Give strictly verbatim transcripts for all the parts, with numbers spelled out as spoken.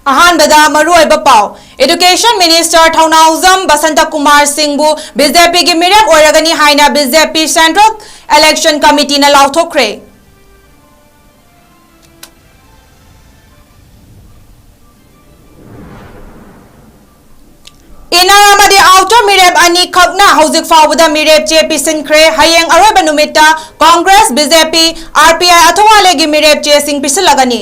ꯑꯍꯥꯟꯕꯗ ꯃꯔꯨꯑꯣꯏꯕ ꯄꯥꯎ꯫ Education Minister ꯊꯧꯅꯥꯎꯖꯝ ꯕꯁꯟꯇ ꯀꯨꯃꯥꯔ ꯁꯤꯡꯕꯨ BJPꯒꯤ ꯃꯤꯔꯦꯞ ꯑꯣꯏꯔꯒꯅꯤ ꯍꯥꯏꯅ BJP Central Election Committeeꯅ ꯂꯥꯎꯊꯣꯛꯈ꯭ꯔꯦ꯫ Inner ꯑꯃꯗꯤ outer ꯃꯤꯔꯦꯞ ꯑꯅꯤꯈꯛꯅ ꯍꯧꯖꯤꯛ ꯐꯥꯎꯕꯗ ꯃꯤꯔꯦꯞ ꯆꯦ ꯄꯤꯁꯤꯟꯈ꯭ꯔꯦ꯫ ꯍꯌꯦꯡ ꯑꯔꯣꯏꯕ ꯅꯨꯃꯤꯠꯇ Congress, BJP, RPI ꯑꯊꯋꯥꯂꯦꯒꯤ ꯃꯤꯔꯦꯞ ꯆꯦꯁꯤꯡ ꯄꯤꯁꯤꯜꯂꯒꯅꯤ꯫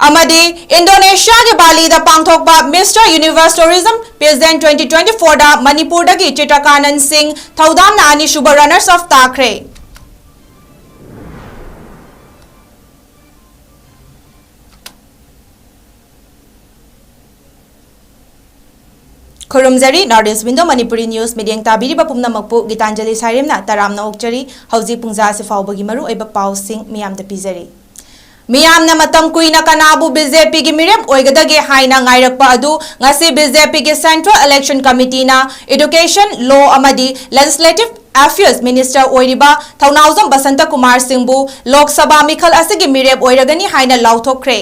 ꯑꯃꯗꯤ ꯏꯟꯗꯣꯅꯦꯁꯤꯌꯥꯒꯤ ꯕꯥꯂꯤꯗ ꯄꯥꯡꯊꯣꯛꯄ Mister Universe Tourism Pageant twenty twenty-fourꯗ ꯃꯅꯤꯄꯨꯔꯗꯒꯤ ꯆꯤꯇ꯭ꯔꯀꯥꯅꯟ ꯁꯤꯡ ꯊꯧꯗꯥꯝꯅ ꯑꯅꯤꯁꯨꯕ runners up ꯇꯥꯈ꯭ꯔꯦ꯫ ꯈꯨꯔꯨꯝꯖꯔꯤ꯫ North East Window Manipuri News ꯃꯤꯠꯌꯦꯡ ꯇꯥꯕꯤꯔꯤꯕ ꯄꯨꯝꯅꯃꯛꯄꯨ ꯒꯤꯇꯥꯟꯖꯂꯤ ꯁꯥꯏꯔꯦꯝꯅ ꯇꯔꯥꯝꯅ ꯑꯣꯛꯆꯔꯤ꯫ ꯍꯧꯖꯤꯛ ꯄꯨꯡꯖꯥ ꯑꯁꯤ ꯐꯥꯎꯕꯒꯤ ꯃꯔꯨꯑꯣꯏꯕ ꯄꯥꯎꯁꯤꯡ ꯃꯤꯌꯥꯝꯗ ꯄꯤꯖꯔꯤ꯫ ꯃꯤꯌꯥꯝꯅ ꯃꯇꯝ ꯀꯨꯏꯅ ꯀꯅꯥꯕꯨ BJPꯒꯤ ꯃꯤꯔꯦꯞ ꯑꯣꯏꯒꯗꯒꯦ ꯍꯥꯏꯅ ꯉꯥꯏꯔꯛꯄ ꯑꯗꯨ ꯉꯁꯤ BJPꯒꯤ Central Election Committeeꯅ Education, Law ꯑꯃꯗꯤ Legislative Affairs Minister ꯑꯣꯏꯔꯤꯕ ꯊꯧꯅꯥꯎꯖꯝ ꯕꯁꯟꯇ ꯀꯨꯃꯥꯔ ꯁꯤꯡꯕꯨ ꯂꯣꯛ ꯁꯚꯥ ꯃꯤꯈꯜ ꯑꯁꯤꯒꯤ ꯃꯤꯔꯦꯞ ꯑꯣꯏꯔꯒꯅꯤ ꯍꯥꯏꯅ ꯂꯥꯎꯊꯣꯛꯈ꯭ꯔꯦ꯫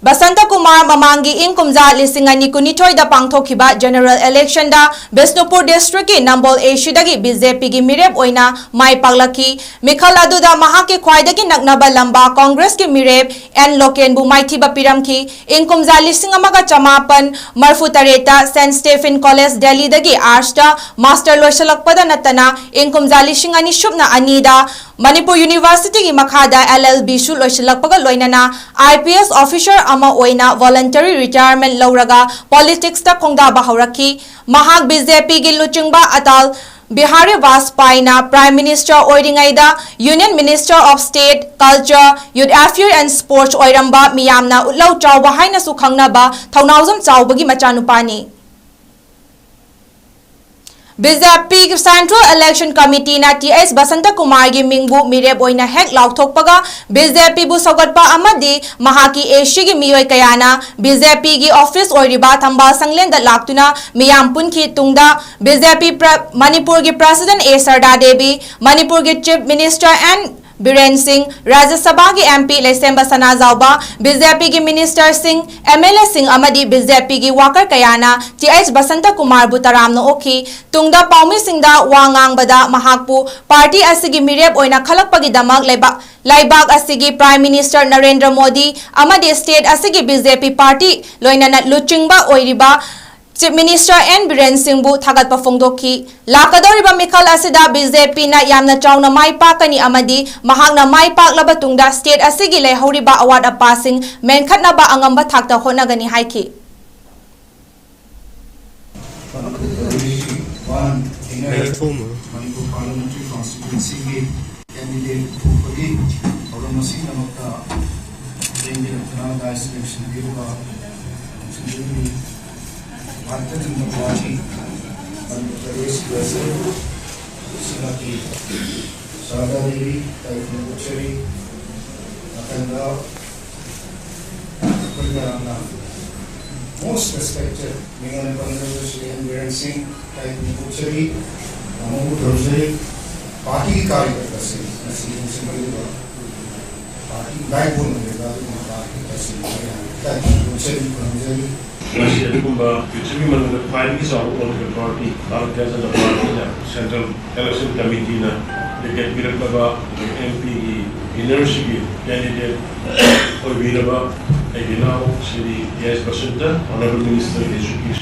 ꯕꯁꯟꯇ ꯀꯨꯃꯥꯔ ꯃꯃꯥꯡꯒꯤ ꯏꯪ ꯀꯨꯝꯖꯥ ꯂꯤꯁꯤꯡ ꯑꯅꯤ ꯀꯨꯟꯅꯤꯊꯣꯏꯗ ꯄꯥꯡꯊꯣꯛꯈꯤꯕ General Electionꯗ ꯕꯤꯁꯅꯨꯄꯨꯔ Districtꯀꯤ ꯅꯝꯕꯣꯜ ACꯗꯒꯤ BJPꯒꯤ ꯃꯤꯔꯦꯞ ꯑꯣꯏꯅ ꯃꯥꯏ ꯄꯥꯛꯂꯛꯈꯤ꯫ ꯃꯤꯈꯜ ꯑꯗꯨꯗ ꯃꯍꯥꯛꯀꯤ ꯈ꯭ꯋꯥꯏꯗꯒꯤ ꯅꯛꯅꯕ ꯂꯝꯕꯥ Congressꯀꯤ ꯃꯤꯔꯦꯞ ꯑꯦꯟ ꯂꯣꯀꯦꯟꯕꯨ ꯃꯥꯏꯊꯤꯕ ꯄꯤꯔꯝꯈꯤ꯫ ꯏꯪ ꯀꯨꯝꯖꯥ ꯂꯤꯁꯤꯡ ꯑꯃꯒ ꯆꯃꯥꯄꯟ ꯃꯔꯐꯨ ꯇꯔꯦꯠꯇ Saint Stephen College Delhiꯗꯒꯤ Artsꯇ Master ꯂꯣꯏꯁꯤꯜꯂꯛꯄꯗ ꯅꯠꯇꯅ ꯏꯪ ꯀꯨꯝꯖꯥ ꯂꯤꯁꯤꯡ ꯑꯅꯤ ꯁꯨꯞꯅ ꯑꯅꯤꯗ ꯃꯅꯤꯄꯨꯔ Universityꯒꯤ ꯃꯈꯥꯗ LLBꯁꯨ ꯂꯣꯏꯁꯤꯜꯂꯛꯄꯒ ꯂꯣꯏꯅꯅ IPS officer ꯑꯃ ꯑꯣꯏꯅ voluntary retirement ꯂꯧꯔꯒ politicsꯇ ꯈꯣꯡꯗꯥꯕ ꯍꯧꯔꯛꯈꯤ꯫ ꯃꯍꯥꯛ BJPꯒꯤ ꯂꯨꯆꯤꯡꯕ ꯑꯇꯜ ꯕꯤꯍꯥꯔꯤ ꯕꯥꯖꯄꯥꯏꯅ Prime Minister ꯑꯣꯏꯔꯤꯉꯩꯗ Union Minister of State, Culture, Youth Affairs and Sports ꯑꯣꯏꯔꯝꯕ ꯃꯤꯌꯥꯝꯅ ꯎꯠꯂꯧ ꯆꯥꯎꯕ ꯍꯥꯏꯅꯁꯨ ꯈꯪꯅꯕ ꯊꯧꯅꯥꯎꯖꯝ ꯆꯥꯎꯕꯒꯤ ꯃꯆꯥꯅꯨꯄꯥꯅꯤ꯫ BJP Central Election Committeeꯅ Th Basanta ꯀꯨꯃꯥꯔꯒꯤ ꯃꯤꯡꯕꯨ ꯃꯤꯔꯦꯞ ꯑꯣꯏꯅ ꯍꯦꯛ ꯂꯥꯎꯊꯣꯛꯄꯒ BJPꯕꯨ ꯁꯧꯒꯠꯄ ꯑꯃꯗꯤ ꯃꯍꯥꯛꯀꯤ ACꯒꯤ ꯃꯤꯑꯣꯏ ꯀꯌꯥꯅ BJPꯒꯤ office ꯑꯣꯏꯔꯤꯕ ꯊꯝꯕꯥꯜ ꯁꯪꯂꯦꯟꯗ ꯂꯥꯛꯇꯨꯅ ꯃꯤꯌꯥꯝ ꯄꯨꯟꯈꯤ꯫ ꯇꯨꯡꯗ BJP ꯄ꯭ꯔ-, ꯃꯅꯤꯄꯨꯔꯒꯤ President ꯑꯦ ꯁꯔꯗꯥ ꯗꯦꯕꯤ, ꯃꯅꯤꯄꯨꯔꯒꯤ Chief Minister ꯑꯦꯟ ꯕꯤꯔꯦꯟ ꯁꯤꯡ, ꯔꯥꯖ꯭ꯌ ꯁꯚꯥꯒꯤ M P ꯂꯩꯁꯦꯝꯕ ꯁꯅꯥꯖꯥꯎꯕ, B J P ꯒꯤ minister ꯁꯤꯡ, M L A ꯁꯤꯡ ꯑꯃꯗꯤ B J P ꯒꯤ worker ꯀꯌꯥꯅ Th Basanta Kumar ꯕꯨ ꯇꯔꯥꯝꯅ ꯑꯣꯛꯈꯤ꯫ ꯇꯨꯡꯗ ꯄꯥꯎꯃꯤꯁꯤꯡꯗ ꯋꯥ ꯉꯥꯡꯕꯗ ꯃꯍꯥꯛꯄꯨ party ꯑꯁꯤꯒꯤ ꯃꯤꯔꯦꯞ ꯑꯣꯏꯅ ꯈꯜꯂꯛꯄꯒꯤꯗꯃꯛ ꯂꯩꯕꯥꯛ, ꯂꯩꯕꯥꯛ ꯑꯁꯤꯒꯤ Prime Minister ꯅꯔꯦꯟꯗ꯭ꯔ ꯃꯣꯗꯤ ꯑꯃꯗꯤ state ꯑꯁꯤꯒꯤ B J P party ꯂꯣꯏꯅꯅ ꯂꯨꯆꯤꯡꯕ ꯑꯣꯏꯔꯤꯕ Chief Minister N ꯕꯤꯔꯦꯟ ꯁꯤꯡꯕꯨ ꯊꯥꯒꯠꯄ ꯐꯣꯡꯗꯣꯛꯈꯤ꯫ ꯂꯥꯛꯀꯗꯧꯔꯤꯕ ꯃꯤꯈꯜ ꯑꯁꯤꯗ B J P ꯅ ꯌꯥꯝꯅ ꯆꯥꯎꯅ ꯃꯥꯏ ꯄꯥꯛꯀꯅꯤ ꯑꯃꯗꯤ ꯃꯍꯥꯛꯅ ꯃꯥꯏ ꯄꯥꯛꯂꯕ ꯇꯨꯡꯗ state ꯑꯁꯤꯒꯤ ꯂꯩꯍꯧꯔꯤꯕ ꯑꯋꯥꯠ ꯑꯄꯥꯁꯤꯡ ꯃꯦꯟꯈꯠꯅꯕ ꯑꯉꯝꯕ ꯊꯥꯛꯇ ꯍꯣꯠꯅꯒꯅꯤ ꯍꯥꯏꯈꯤ꯫ ꯃꯅꯤꯄꯨꯔ Parliamentary Constituency ꯒꯤ candidate ꯊꯣꯛꯄꯒꯤ ꯊꯧꯔꯝ ꯑꯁꯤꯒꯤꯗꯃꯛꯇ ꯂꯦꯡꯕꯤꯔꯛꯇꯨꯅ dais ꯇ ꯂꯦꯡꯁꯤꯟꯕꯤꯔꯤꯕ ꯂꯦꯡꯁꯤꯟꯕꯤꯔꯤꯕꯤ ꯚꯥꯔꯇꯤꯌ ꯖꯅꯇꯥ ꯄꯥꯔꯇꯤ ꯃꯅꯤꯄꯨꯔ ꯄ꯭ꯔꯗꯦꯁ ꯄ꯭ꯔꯁꯤꯗꯦꯟꯠ ꯁ꯭ꯔꯤꯃꯇꯤ ꯁꯥꯔꯗꯥ ꯗꯦꯕꯤ ꯇꯥꯏ ꯐꯣꯡꯗꯣꯛꯆꯔꯤ꯫ ꯃꯊꯪꯗ ꯑꯩꯈꯣꯏ ꯃꯌꯥꯝꯅ most respected ꯃꯤꯡ ꯑꯣꯏꯅ ꯄꯟꯖꯔꯤꯕ ꯁ꯭ꯔꯤ ꯑꯦꯟ ꯕꯤꯔꯦꯟ ꯁꯤꯡ ꯇꯥꯏ ꯐꯣꯡꯗꯣꯛꯆꯔꯤ, ꯅꯃꯣꯕꯨ ꯇꯧꯖꯔꯤ꯫ ꯄꯥꯔꯇꯤꯒꯤ ꯀꯥꯔꯌꯀꯔꯇꯥꯁꯤꯡ ꯉꯁꯤ ꯂꯦꯡꯁꯤꯟꯕꯤꯔꯤꯕ ꯄꯥꯔꯇꯤ ꯏꯕꯥꯏꯄꯨꯅ ꯂꯩꯕ ꯑꯗꯨꯒꯨꯝꯕ ꯄꯥꯔꯇꯤ ꯇꯁꯦꯡꯅ ꯑꯩꯅ ꯏꯀꯥꯏ ꯈꯨꯝꯅꯖꯔꯤ, ꯈꯨꯔꯨꯝꯖꯔꯤ꯫ ꯉꯁꯤ ꯑꯗꯨꯒꯨꯝꯕ ꯄ꯭ꯔꯤꯊꯤꯕꯤ ꯃꯅꯨꯡꯗ ꯈ꯭ꯋꯥꯏꯗꯒꯤ ꯆꯥꯎꯕ political party Bharatiya Janata ꯄꯥꯔꯇꯤꯅ Central Election Committee ꯅ ticket ꯄꯤꯔꯛꯂꯕ M P ꯒꯤ winner ꯁꯤꯒꯤ candidate ꯑꯣꯏꯕꯤꯔꯕ ꯑꯩꯒꯤ ꯏꯅꯥꯎ Shri D S Basanta, Honourable Minister Education꯫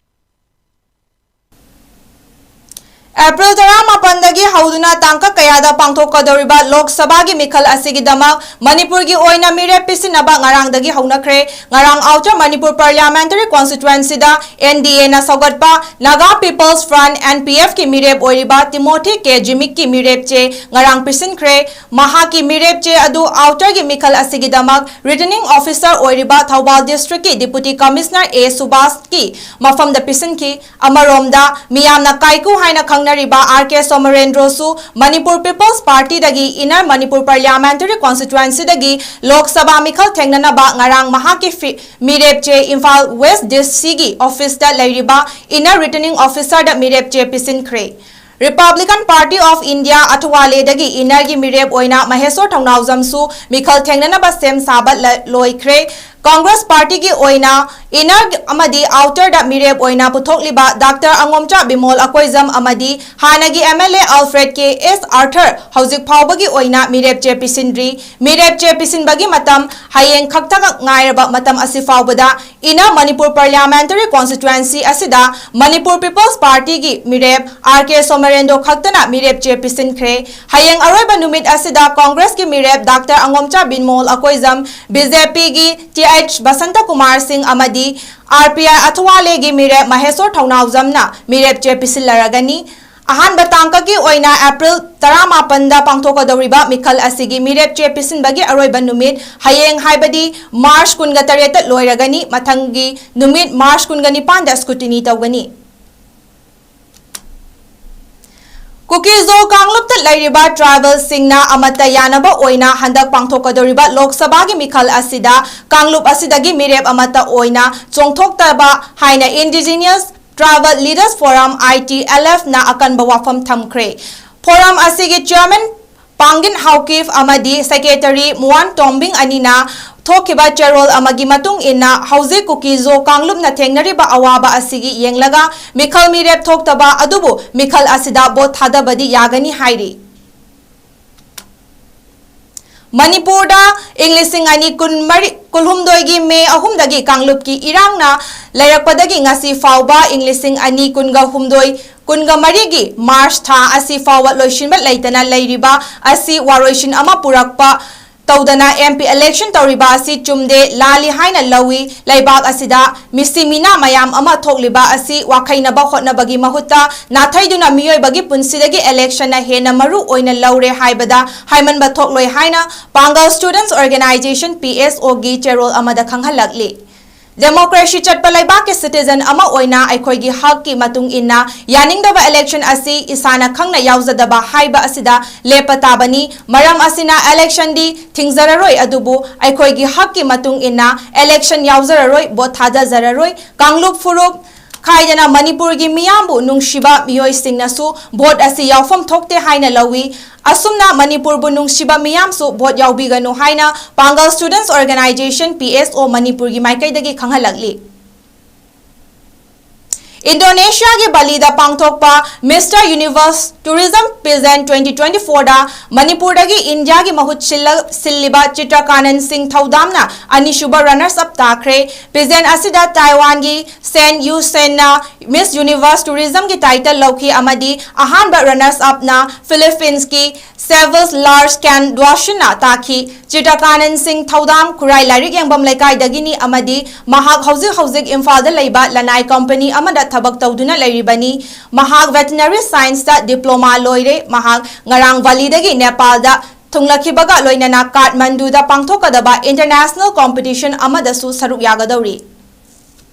April ꯇꯔꯥꯃꯥꯄꯟꯗꯒꯤ ꯍꯧꯗꯨꯅ ꯇꯥꯡꯀꯛ ꯀꯌꯥꯗ ꯄꯥꯡꯊꯣꯛꯀꯗꯧꯔꯤꯕ ꯂꯣꯛ ꯁꯚꯥꯒꯤ ꯃꯤꯈꯜ ꯑꯁꯤꯒꯤꯗꯃꯛ ꯃꯅꯤꯄꯨꯔꯒꯤ ꯑꯣꯏꯅ ꯃꯤꯔꯦꯞ ꯄꯤꯁꯤꯟꯅꯕ ꯉꯔꯥꯡꯗꯒꯤ ꯍꯧꯅꯈ꯭ꯔꯦ꯫ ꯉꯔꯥꯡ Outer Manipur Parliamentary Constituency the N D A ꯅ ꯁꯧꯒꯠꯄ Naga People's Front, N P F ꯀꯤ ꯃꯤꯔꯦꯞ ꯑꯣꯏꯔꯤꯕ ꯇꯤꯃꯣꯊꯤ ꯀꯦ ꯖꯤꯃꯤꯛꯀꯤ ꯃꯤꯔꯦꯞ ꯆꯦ ꯉꯔꯥꯡ ꯄꯤꯁꯤꯟꯈ꯭ꯔꯦ꯫ ꯃꯍꯥꯛꯀꯤ ꯃꯤꯔꯦꯞ ꯆꯦ ꯑꯗꯨ Outer ꯒꯤ ꯃꯤꯈꯜ ꯑꯁꯤꯒꯤꯗꯃꯛ Returning Officer ꯑꯣꯏꯔꯤꯕ ꯊꯧꯕꯥꯜ District ꯀꯤ Deputy Commissioner ꯑꯦ ꯁꯨꯕꯥꯁꯀꯤ ꯃꯐꯝꯗ ꯄꯤꯁꯤꯟꯈꯤ꯫ ꯑꯃꯔꯣꯝꯗ, ꯃꯤꯌꯥꯝꯅ ꯀꯥꯏꯀꯨ ꯍꯥꯏꯅ ꯈꯪꯅꯔꯤꯕ ꯑꯥꯔ ꯀꯦ ꯁꯣꯃꯔꯦꯟꯗ꯭ꯔꯣꯁꯨ ꯃꯅꯤꯄꯨꯔ People's Party ꯗꯒꯤ Inner Manipur Parliamentary Constituency ꯗꯒꯤ ꯂꯣꯛ ꯁꯚꯥ ꯃꯤꯈꯜ ꯊꯦꯡꯅꯅꯕ ꯉꯔꯥꯡ ꯃꯍꯥꯛꯀꯤ ꯐꯤ-, ꯃꯤꯔꯦꯞ ꯆꯦ ꯏꯝꯐꯥꯜ West D C ꯒꯤ office ꯇ ꯂꯩꯔꯤꯕ Inner Returning Officer ꯗ ꯃꯤꯔꯦꯞ ꯆꯦ ꯄꯤꯁꯤꯟꯈ꯭ꯔꯦ꯫ Republican Party of India ꯑꯊꯋꯥꯂꯦꯗꯒꯤ inner ꯒꯤ ꯃꯤꯔꯦꯞ ꯑꯣꯏꯅ ꯃꯍꯦꯁꯣꯔ ꯊꯧꯅꯥꯎꯖꯝꯁꯨ ꯃꯤꯈꯜ ꯊꯦꯡꯅꯅꯕ ꯁꯦꯝ ꯁꯥꯕ ꯂ-, ꯂꯣꯏꯈ꯭ꯔꯦ꯫ Congress Party ꯒꯤ ꯑꯣꯏꯅ inner ꯑꯃꯗꯤ outer ꯗ ꯃꯤꯔꯦꯞ ꯑꯣꯏꯅ ꯄꯨꯊꯣꯛꯂꯤꯕ ꯗꯥꯛꯇꯔ ꯑꯉꯣꯝꯆꯥ ꯕꯤꯃꯣꯜ ꯑꯀꯣꯏꯖꯝ ꯑꯃꯗꯤ ꯍꯥꯟꯅꯒꯤ MLA Alfred K S Arthur ꯍꯧꯖꯤꯛ ꯐꯥꯎꯕꯒꯤ ꯑꯣꯏꯅ ꯃꯤꯔꯦꯞ ꯆꯦ ꯄꯤꯁꯤꯟꯗ꯭ꯔꯤ꯫ ꯃꯤꯔꯦꯞ ꯆꯦ ꯄꯤꯁꯤꯟꯕꯒꯤ ꯃꯇꯝ ꯍꯌꯦꯡ ꯈꯛꯇꯃꯛ ꯉꯥꯏꯔꯕ ꯃꯇꯝ ꯑꯁꯤ ꯐꯥꯎꯕꯗ inner Manipur Parliamentary Constituency ꯑꯁꯤꯗ Manipur People's Party ꯒꯤ ꯃꯤꯔꯦꯞ R K ꯁꯣꯃꯔꯦꯟꯗꯣ ꯈꯛꯇꯅ ꯃꯤꯔꯦꯞ ꯆꯦ ꯄꯤꯁꯤꯟꯈ꯭ꯔꯦ꯫ ꯍꯌꯦꯡ ꯑꯔꯣꯏꯕ ꯅꯨꯃꯤꯠ ꯑꯁꯤꯗ Congress ꯀꯤ ꯃꯤꯔꯦꯞ doctor ꯑꯉꯣꯝꯆꯥ Bimol Akoijam, B J P ꯒꯤ Th ꯕꯁꯟꯇ ꯀꯨꯃꯥꯔ ꯁꯤꯡ ꯑꯃꯗꯤ R P I ꯑꯊꯋꯥꯂꯦꯒꯤ ꯃꯤꯔꯦꯞ ꯃꯍꯦꯁꯣꯔ ꯊꯧꯅꯥꯎꯖꯝꯅ ꯃꯤꯔꯦꯞ ꯆꯦ ꯄꯤꯁꯤꯜꯂꯔꯒꯅꯤ꯫ ꯑꯍꯥꯟꯕ ꯇꯥꯡꯀꯛꯀꯤ ꯑꯣꯏꯅ April ꯇꯔꯥꯃꯥꯄꯟꯗ ꯄꯥꯡꯊꯣꯛꯀꯗꯧꯔꯤꯕ ꯃꯤꯈꯜ ꯑꯁꯤꯒꯤ ꯃꯤꯔꯦꯞ ꯆꯦ ꯄꯤꯁꯤꯟꯕꯒꯤ ꯑꯔꯣꯏꯕ ꯅꯨꯃꯤꯠ ꯍꯌꯦꯡ, ꯍꯥꯏꯕꯗꯤ March ꯀꯨꯟꯒ ꯇꯔꯦꯠꯇ ꯂꯣꯏꯔꯒꯅꯤ꯫ ꯃꯊꯪꯒꯤ ꯅꯨꯃꯤꯠ March ꯀꯨꯟꯒ ꯅꯤꯄꯥꯟꯗ scrutiny ꯇꯧꯒꯅꯤ꯫ ꯀꯨꯀꯤ-ꯖꯣ ꯀꯥꯡꯂꯨꯞꯇ ꯂꯩꯔꯤꯕ tribal ꯁꯤꯡꯅ ꯑꯃꯠꯇ ꯌꯥꯅꯕ ꯑꯣꯏꯅ ꯍꯟꯗꯛ ꯄꯥꯡꯊꯣꯛꯀꯗꯧꯔꯤꯕ ꯂꯣꯛ ꯁꯚꯥꯒꯤ ꯃꯤꯈꯜ ꯑꯁꯤꯗ ꯀꯥꯡꯂꯨꯞ ꯑꯁꯤꯗꯒꯤ ꯃꯤꯔꯦꯞ ꯑꯃꯠꯇ ꯑꯣꯏꯅ ꯆꯣꯡꯊꯣꯛꯇꯕ ꯍꯥꯏꯅ Indigenous Tribal Leaders Forum, I T L F ꯅ ꯑꯀꯟꯕ ꯋꯥꯐꯝ ꯊꯝꯈ꯭ꯔꯦ꯫ Forum ꯑꯁꯤꯒꯤ chairman ꯄꯥꯡꯒꯤꯟ ꯍꯥꯎꯀꯤꯐ ꯑꯃꯗꯤ secretary ꯃꯨꯋꯥꯟ ꯇꯣꯝꯕꯤꯡ ꯑꯅꯤꯅ ꯊꯣꯛꯈꯤꯕ ꯆꯦꯔꯣꯜ ꯑꯃꯒꯤ ꯃꯇꯨꯡ ꯏꯟꯅ, ꯍꯧꯖꯤꯛ ꯀꯨꯀꯤ-ꯖꯣ ꯀꯥꯡꯂꯨꯞꯅ ꯊꯦꯡꯅꯔꯤꯕ ꯑꯋꯥꯕ ꯑꯁꯤꯒꯤ ꯌꯦꯡꯂꯒ ꯃꯤꯈꯜ ꯃꯤꯔꯦꯞ ꯊꯣꯛꯇꯕ ꯑꯗꯨꯕꯨ ꯃꯤꯈꯜ ꯑꯁꯤꯗ ꯚꯣꯠ ꯊꯥꯗꯕꯗꯤ ꯌꯥꯒꯅꯤ ꯍꯥꯏꯔꯤ꯫ ꯃꯅꯤꯄꯨꯔꯗ ꯏꯪ ꯂꯤꯁꯤꯡ ꯑꯅꯤ ꯀꯨꯟꯃꯔꯤ, ꯀꯨꯟꯍꯨꯝꯗꯣꯏꯒꯤ ꯃꯦ ꯑꯍꯨꯝꯗꯒꯤ ꯀꯥꯡꯂꯨꯞꯀꯤ ꯏꯔꯥꯡꯅ ꯂꯩꯔꯛꯄꯗꯒꯤ ꯉꯁꯤ ꯐꯥꯎꯕ ꯏꯪ ꯂꯤꯁꯤꯡ ꯑꯅꯤ ꯀꯨꯟꯒ ꯍꯨꯝꯗꯣꯏ, ꯀꯨꯟꯒ ꯃꯔꯤꯒꯤ ꯃꯥꯔꯆ ꯊꯥ ꯑꯁꯤ ꯐꯥꯎꯕ ꯂꯣꯏꯁꯤꯟꯕ ꯂꯩꯇꯅ ꯂꯩꯔꯤꯕ ꯑꯁꯤ ꯋꯥꯔꯣꯏꯁꯤꯟ ꯑꯃ ꯄꯨꯔꯛꯄ ꯇꯧꯗꯅ M P election ꯇꯧꯔꯤꯕ ꯑꯁꯤ ꯆꯨꯝꯗꯦ, ꯂꯥꯜꯂꯤ ꯍꯥꯏꯅ ꯂꯧꯏ꯫ ꯂꯩꯕꯥꯛ ꯑꯁꯤꯗ ꯃꯤꯁꯤ ꯃꯤꯅꯥ ꯃꯌꯥꯝ ꯑꯃ ꯊꯣꯛꯂꯤꯕ ꯑꯁꯤ ꯋꯥꯈꯩꯅꯕ ꯍꯣꯠꯅꯕꯒꯤ ꯃꯍꯨꯠꯇ ꯅꯥꯊꯩꯗꯨꯅ ꯃꯤꯑꯣꯏꯕꯒꯤ ꯄꯨꯟꯁꯤꯗꯒꯤ election ꯅ ꯍꯦꯟꯅ ꯃꯔꯨ ꯑꯣꯏꯅ ꯂꯧꯔꯦ ꯍꯥꯏꯕꯗ ꯍꯥꯏꯃꯟꯕ ꯊꯣꯛꯂꯣꯏ ꯍꯥꯏꯅ ꯄꯥꯡꯒꯜ Students Organisation, P S O ꯒꯤ ꯆꯦꯔꯣꯜ ꯑꯃꯗ ꯈꯪꯍꯜꯂꯛꯂꯤ꯫ Democracy ꯆꯠꯄ ꯂꯩꯕꯥꯛꯀꯤ citizen ꯑꯃ ꯑꯣꯏꯅ ꯑꯩꯈꯣꯏꯒꯤ ꯍꯛꯀꯤ ꯃꯇꯨꯡ ꯏꯟꯅ ꯌꯥꯅꯤꯡꯗꯕ election ꯑꯁꯤ ꯏꯁꯥꯅ ꯈꯪꯅ ꯌꯥꯎꯖꯗꯕ ꯍꯥꯏꯕ ꯑꯁꯤꯗ ꯂꯦꯞꯄ ꯇꯥꯕꯅꯤ꯫ ꯃꯔꯝ ꯑꯁꯤꯅ election ꯗꯤ ꯊꯤꯡꯖꯔꯔꯣꯏ, ꯑꯗꯨꯕꯨ ꯑꯩꯈꯣꯏꯒꯤ ꯍꯛꯀꯤ ꯃꯇꯨꯡ ꯏꯟꯅ election ꯌꯥꯎꯖꯔꯔꯣꯏ, ꯚꯣꯠ ꯊꯥꯗꯖꯔꯔꯣꯏ꯫ ꯀꯥꯡꯂꯨꯞ ꯐꯨꯔꯨꯞ ꯈꯥꯏꯗꯅ ꯃꯅꯤꯄꯨꯔꯒꯤ ꯃꯤꯌꯥꯝꯕꯨ ꯅꯨꯡꯁꯤꯕ ꯃꯤꯑꯣꯏꯁꯤꯡꯅꯁꯨ ꯚꯣꯠ ꯑꯁꯤ ꯌꯥꯎꯐꯝ ꯊꯣꯛꯇꯦ ꯍꯥꯏꯅ ꯂꯧꯏ꯫ ꯑꯁꯨꯝꯅ ꯃꯅꯤꯄꯨꯔꯕꯨ ꯅꯨꯡꯁꯤꯕ ꯃꯤꯌꯥꯝꯁꯨ ꯚꯣꯠ ꯌꯥꯎꯕꯤꯒꯅꯨ ꯍꯥꯏꯅ ꯄꯥꯡꯒꯜ ꯁ꯭ꯇꯨꯗꯦꯟꯠꯁ ꯑꯣꯔꯒꯅꯥꯏꯖꯦꯁꯟ, ꯄꯤ ꯑꯦꯁ ꯑꯣ, ꯃꯅꯤꯄꯨꯔꯒꯤ ꯃꯥꯏꯀꯩꯗꯒꯤ ꯈꯪꯍꯜꯂꯛꯂꯤ꯫ ꯏꯟꯗꯣꯅꯦꯁꯤꯌꯥꯒꯤ ꯕꯥꯂꯤꯗ ꯄꯥꯡꯊꯣꯛꯄ mister universe tourism pageant twenty twenty-fourꯗ ꯃꯅꯤꯄꯨꯔꯗꯒꯤ ꯏꯟꯗꯤꯌꯥꯒꯤ ꯃꯍꯨꯠ ꯁꯤꯜꯂ-, ꯁꯤꯜꯂꯤꯕ ꯆꯤꯇ꯭ꯔꯀꯥꯅꯟ ꯁꯤꯡ ꯊꯧꯗꯥꯝꯅ ꯑꯅꯤꯁꯨꯕ ꯔꯅꯔꯁ ꯑꯞ ꯇꯥꯈ꯭ꯔꯦ꯫ ꯄꯦꯖꯦꯟ ꯑꯁꯤꯗ ꯇꯥꯏꯋꯥꯟꯒꯤ ꯁꯦꯟ ꯌꯨ ꯁꯦꯟꯅ ꯃꯤꯁ ꯌꯨꯅꯤꯚꯔꯁ ꯇꯨꯔꯤꯖꯝꯒꯤ ꯇꯥꯏꯇꯜ ꯂꯧꯈꯤ ꯑꯃꯗꯤ ꯑꯍꯥꯟꯕ ꯔꯅꯔꯁ ꯑꯞꯅ ꯐꯤꯂꯤꯄꯤꯟꯁꯀꯤ ꯁꯦꯚꯜꯁ ꯂꯥꯔꯁ ꯀꯦꯟ ꯗ꯭ꯋꯥꯁꯤꯟꯅ ꯇꯥꯈꯤ꯫ ꯆꯤꯇ꯭ꯔꯀꯥꯅꯟ ꯁꯤꯡ ꯊꯧꯗꯥꯝ ꯈꯨꯔꯥꯏ ꯂꯥꯏꯔꯤꯛ ꯌꯦꯡꯐꯝ ꯂꯩꯀꯥꯏꯗꯒꯤꯅꯤ ꯑꯃꯗꯤ ꯃꯍꯥꯛ ꯍꯧꯖꯤꯛ ꯍꯧꯖꯤꯛ ꯏꯝꯐꯥꯜꯗ ꯂꯩꯕ ꯂꯅꯥꯏ ꯀꯝꯄꯅꯤ ꯑꯃꯗ ꯊꯕꯛ ꯇꯧꯗꯨꯅ ꯂꯩꯔꯤꯕꯅꯤ꯫ ꯃꯍꯥꯛ ꯚꯦꯇꯤꯅꯔꯤ ꯁꯥꯏꯟꯁꯇ ꯗꯤꯄ꯭ꯂꯣꯃꯥ ꯂꯣꯏꯔꯦ꯫ ꯃꯍꯥꯛ ꯉꯔꯥꯡ ꯕꯥꯂꯤꯗꯒꯤ ꯅꯦꯄꯥꯜꯗ ꯊꯨꯡꯂꯛꯈꯤꯕꯒ ꯂꯣꯏꯅꯅ ꯀꯥꯊꯃꯟꯗꯨꯗ ꯄꯥꯡꯊꯣꯛꯀꯗꯕ ꯏꯟꯇꯔꯅꯦꯁꯅꯦꯜ ꯀꯣꯝꯄꯤꯇꯤꯁꯟ ꯑꯃꯗꯁꯨ ꯁꯔꯨꯛ ꯌꯥꯒꯗꯧꯔꯤ꯫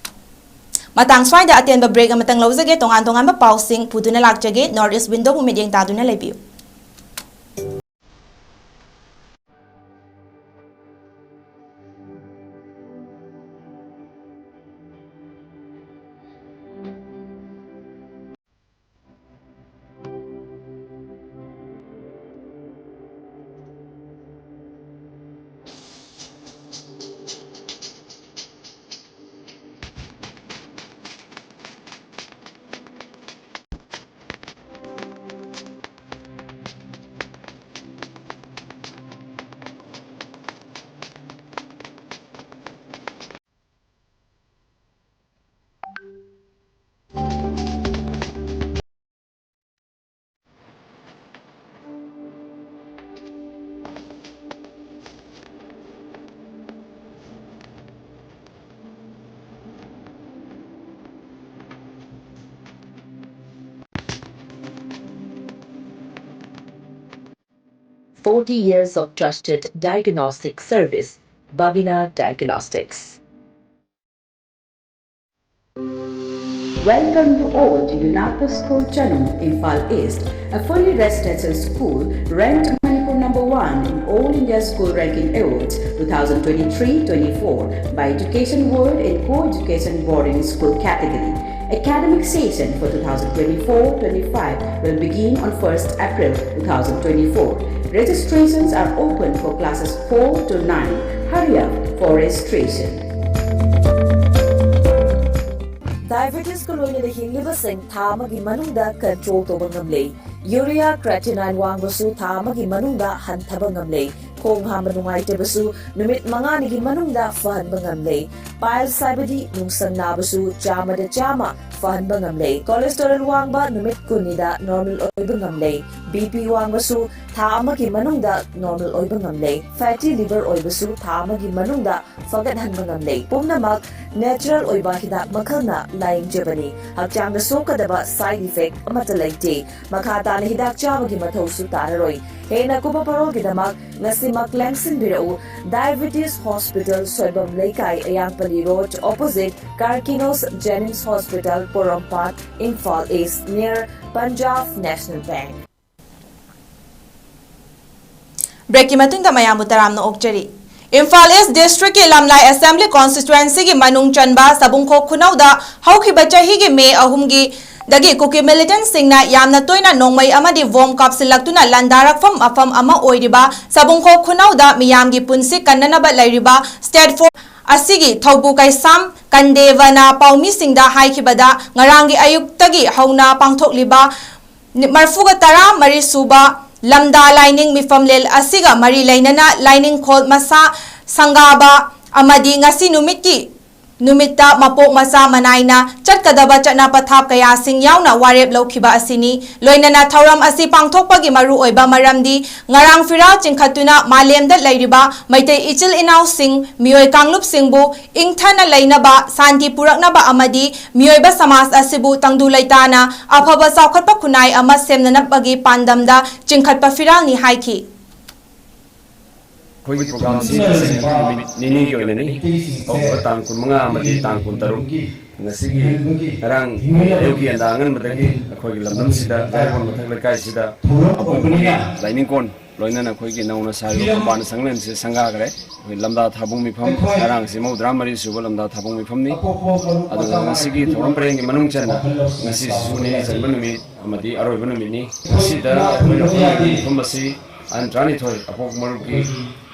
ꯃꯇꯥꯡ ꯁ꯭ꯋꯥꯏꯗ ꯑꯇꯦꯟꯕ ꯕ꯭ꯔꯦꯛ ꯑꯃꯇꯪ ꯂꯧꯖꯒꯦ꯫ ꯇꯣꯉꯥꯟ ꯇꯣꯉꯥꯟꯕ ꯄꯥꯎꯁꯤꯡ ꯄꯨꯗꯨꯅ ꯂꯥꯛꯆꯒꯦ꯫ ꯅꯣꯔꯠ ꯏꯁ ꯋꯤꯟꯗꯣꯕꯨ ꯃꯤꯠꯌꯦꯡ ꯇꯥꯗꯨꯅ ꯂꯩꯕꯤꯌꯨ꯫ Forty years of trusted diagnostic service, Babina Diagnostics. Welcome you all to Unaka School Channel, Imphal East, a fully residential school ranked Manipur number one in All India School Ranking Awards two thousand twenty-three twenty-four by Education World in Co-Education Boarding School category. Academic session for two thousand twenty-four twenty-five will begin on first April two thousand twenty-four. Registrations are open for classes four to nine. Hurry up for registration. Diabetes ꯀ ꯂꯣꯏꯅꯅ ꯍꯤꯡꯂꯤꯕꯁꯤꯡ ꯊꯥ ꯑꯃꯒꯤ ꯃꯅꯨꯡꯗ control ꯇꯧꯕ ꯉꯝꯂꯦ꯫ Urea creatinine ꯋꯥꯡꯕꯁꯨ ꯊꯥ ꯑꯃꯒꯤ ꯃꯅꯨꯡꯗ ꯍꯟꯊꯕ ꯉꯝꯂꯦ꯫ ꯈꯣꯡ ꯍꯥꯝꯕ ꯅꯨꯡꯉꯥꯏꯇꯕꯁꯨ ꯅꯨꯃꯤꯠ ꯃꯉꯥꯅꯤꯒꯤ ꯃꯅꯨꯡꯗ ꯐꯍꯟꯕ ꯉꯝꯂꯦ꯫ Piles ꯍꯥꯏꯕꯗꯤ ꯅꯨꯡꯁꯪ ꯅꯥꯕꯁꯨ ꯆꯥꯝꯃꯗ ꯆꯥꯝꯃ ꯐꯍꯟꯕ ꯉꯝꯂꯦ꯫ Cholesterol ꯋꯥꯡꯕ ꯅꯨꯃꯤꯠ ꯀꯨꯟꯅꯤꯗ normal ꯑꯣꯏꯕ ꯉꯝꯂꯦ꯫ BP ꯋꯥꯡꯕꯁꯨ ꯊꯥ ꯑꯃꯒꯤ ꯃꯅꯨꯡꯗ normal ꯑꯣꯏꯕ ꯉꯝꯂꯦ꯫ Fatty liver ꯑꯣꯏꯕꯁꯨ ꯊꯥ ꯑꯃꯒꯤ ꯃꯅꯨꯡꯗ ꯐꯒꯠꯍꯟꯕ ꯉꯝꯂꯦ꯫ ꯄꯨꯝꯅꯃꯛ natural ꯑꯣꯏꯕ ꯍꯤꯗꯥꯛ ꯃꯈꯜꯅ ꯂꯥꯌꯦꯡꯖꯕꯅꯤ꯫ ꯍꯛꯆꯥꯡꯗ ꯁꯣꯛꯀꯗꯕ side effect ꯑꯃꯠꯇ ꯂꯩꯇꯦ꯫ ꯃꯈꯥ ꯇꯥꯅ ꯍꯤꯗꯥꯛ ꯆꯥꯕꯒꯤ ꯃꯊꯧꯁꯨ ꯇꯥꯔꯔꯣꯏ꯫ ꯍꯦꯟꯅ ꯀꯨꯞꯄ ꯃꯔꯣꯜꯒꯤꯗꯃꯛ ꯉꯁꯤꯃꯛ ꯂꯦꯡꯁꯤꯟꯕꯤꯔꯛꯎ꯫ Diabetes Hospital, ꯁꯣꯏꯕꯝ ꯂꯩꯀꯥꯏ, ꯑꯌꯥꯡꯄꯜꯂꯤ Road, opposite Karkinos Jennings Hospital, ꯄꯣꯔꯣꯝꯄꯥꯠ, Imphal East, near Punjab National Bank꯫ ꯕ꯭ꯔꯦꯛꯀꯤ ꯃꯇꯨꯡꯗ ꯃꯌꯥꯝꯕꯨ ꯇꯔꯥꯝꯅ ꯑꯣꯛꯆꯔꯤ꯫ ꯏꯝꯐꯥꯜ ꯏꯁ ꯗꯤꯁꯇ꯭ꯔꯤꯛꯀꯤ ꯂꯝꯂꯥꯏ ꯑꯦꯁꯦꯝꯕ꯭ꯂꯤ ꯀꯣꯟꯁꯇꯤꯇ꯭ꯋꯦꯟꯁꯤꯒꯤ ꯃꯅꯨꯡ ꯆꯟꯕ ꯁꯕꯨꯡꯈꯣꯛ ꯈꯨꯅꯧꯗ ꯍꯧꯈꯤꯕ ꯆꯍꯤꯒꯤ ꯃꯦ ꯑꯍꯨꯝꯒꯤ ꯗꯒꯤ ꯀꯨꯀꯤ ꯃꯤꯂꯤꯇꯦꯟꯠꯁꯤꯡꯅ ꯌꯥꯝꯅ ꯇꯣꯏꯅ ꯅꯣꯡꯃꯩ ꯑꯃꯗꯤ ꯕꯣꯝ ꯀꯥꯞꯁꯤꯜꯂꯛꯇꯨꯅ ꯂꯥꯟꯗꯥꯔꯛꯐꯝ ꯃꯐꯝ ꯑꯃ ꯑꯣꯏꯔꯤꯕ ꯁꯕꯨꯡꯈꯣꯛ ꯈꯨꯅꯧꯗ ꯃꯤꯌꯥꯝꯒꯤ ꯄꯨꯟꯁꯤ ꯀꯟꯅꯅꯕ ꯂꯩꯔꯤꯕ ꯁ꯭ꯇꯦꯠ ꯐꯣꯔꯁ ꯑꯁꯤꯒꯤ ꯊꯧꯕꯨ ꯀꯩꯁꯥꯝ ꯀꯟꯗꯦꯕꯅ ꯄꯥꯎꯃꯤꯁꯤꯡꯗ ꯍꯥꯏꯈꯤꯕꯗ, ꯉꯔꯥꯡꯒꯤ ꯑꯌꯨꯛꯇꯒꯤ ꯍꯧꯅ ꯄꯥꯡꯊꯣꯛꯂꯤꯕ ꯃꯔꯐꯨꯒ ꯇꯔꯥ ꯃꯔꯤ ꯁꯨꯕ ꯂꯝꯗꯥ ꯂꯥꯏꯅꯤꯡ ꯃꯤꯐꯝꯂꯦꯟ ꯑꯁꯤꯒ ꯃꯔꯤ ꯂꯩꯅꯅ ꯂꯥꯏꯅꯤꯡꯈꯣꯜ ꯃꯁꯥ ꯁꯪꯒꯥꯕ ꯑꯃꯗꯤ ꯉꯁꯤ ꯅꯨꯃꯤꯠꯀꯤ ꯅꯨꯃꯤꯠꯇ ꯃꯄꯣꯛ ꯃꯆꯥ ꯃꯅꯥꯏꯅ ꯆꯠꯀꯗꯕ ꯆꯠꯅ ꯄꯊꯥꯞ ꯀꯌꯥꯁꯤꯡ ꯌꯥꯎꯅ ꯋꯥꯔꯦꯞ ꯂꯧꯈꯤꯕ ꯑꯁꯤꯅꯤ꯫ ꯂꯣꯏꯅꯅ ꯊꯧꯔꯝ ꯑꯁꯤ ꯄꯥꯡꯊꯣꯛꯄꯒꯤ ꯃꯔꯨꯑꯣꯏꯕ ꯃꯔꯝꯗꯤ ꯉꯔꯥꯡ ꯐꯤꯔꯥꯜ ꯆꯤꯡꯈꯠꯇꯨꯅ ꯃꯥꯂꯦꯝꯗ ꯂꯩꯔꯤꯕ ꯃꯩꯇꯩ ꯏꯆꯤꯜ ꯏꯅꯥꯎꯁꯤꯡ, ꯃꯤꯑꯣꯏ ꯀꯥꯡꯂꯨꯞꯁꯤꯡꯕꯨ ꯏꯪꯊꯅ ꯂꯩꯅꯕ, ꯁꯥꯟꯇꯤ ꯄꯨꯔꯛꯅꯕ ꯑꯃꯗꯤ ꯃꯤꯑꯣꯏꯕ ꯁꯃꯥꯖ ꯑꯁꯤꯕꯨ ꯇꯪꯗꯨ ꯂꯩꯇꯥꯅ ꯑꯐꯕ ꯆꯥꯎꯈꯠꯄ ꯈꯨꯟꯅꯥꯏ ꯑꯃ ꯁꯦꯝꯅꯅꯕꯒꯤ ꯄꯥꯟꯗꯝꯗ ꯆꯤꯡꯈꯠꯄ ꯐꯤꯔꯥꯜꯅꯤ ꯍꯥꯏꯈꯤ꯫ ꯑꯩꯈꯣꯏꯒꯤ ꯄ꯭ꯔꯣꯒ꯭ꯔꯥꯝꯁꯤ ꯇꯁꯦꯡꯅ ꯅꯨꯃꯤꯠ ꯅꯤꯅꯤꯒꯤ ꯑꯣꯏꯅꯅꯤ꯫ ꯍꯧꯈꯤꯕ ꯇꯥꯡ ꯀꯨꯟꯃꯉꯥ ꯑꯃꯗꯤ ꯇꯥꯡ ꯀꯨꯟꯇꯔꯨꯛ, ꯉꯁꯤꯒꯤ ꯉꯔꯥꯡ ꯑꯌꯨꯛꯀꯤ ꯌꯦꯟꯗꯥ ꯑꯉꯟꯕꯗꯒꯤ ꯑꯩꯈꯣꯏꯒꯤ ꯂꯝꯗꯝꯁꯤꯗ, ꯂꯥꯏꯔꯤꯛꯐꯝ ꯃꯊꯛ ꯂꯩꯀꯥꯏꯁꯤꯗ ꯑꯄꯨꯟꯕꯒꯤ ꯂꯥꯏꯅꯤꯡꯀꯣꯟ ꯂꯣꯏꯅꯅ ꯑꯩꯈꯣꯏꯒꯤ ꯅꯧꯅ ꯁꯥꯔꯤꯕ ꯈꯣꯡꯕꯥꯟ ꯁꯪꯂꯦꯟꯁꯦ ꯁꯪꯒꯥꯈ꯭ꯔꯦ꯫ ꯑꯩꯈꯣꯏ ꯂꯝꯗꯥ ꯊꯥꯕꯨꯡ ꯃꯤꯐꯝ, ꯉꯔꯥꯡꯁꯤ ꯃꯧꯗ꯭ꯔꯥ ꯃꯔꯤ ꯁꯨꯕ ꯂꯝꯗꯥ ꯊꯥꯕꯨꯡ ꯃꯤꯐꯝꯅꯤ꯫ ꯑꯗꯨꯒ ꯉꯁꯤꯒꯤ ꯊꯧꯔꯝ ꯄꯔꯦꯡꯒꯤ ꯃꯅꯨꯡ ꯆꯟꯅ ꯉꯁꯤꯁꯨ ꯅꯤꯅꯤ ꯆꯟꯕ ꯅꯨꯃꯤꯠ ꯑꯃꯗꯤ ꯑꯔꯣꯏꯕ ꯅꯨꯃꯤꯠꯅꯤ꯫ ꯉꯁꯤꯗ ꯑꯩꯈꯣꯏꯅ ꯄꯨꯟꯕꯒꯤ ꯃꯤꯐꯝ ꯑꯁꯤ ꯑꯍꯟ ꯇꯔꯥꯅꯤꯊꯣꯏ ꯑꯄꯣꯛ ꯃꯔꯨꯞꯀꯤ,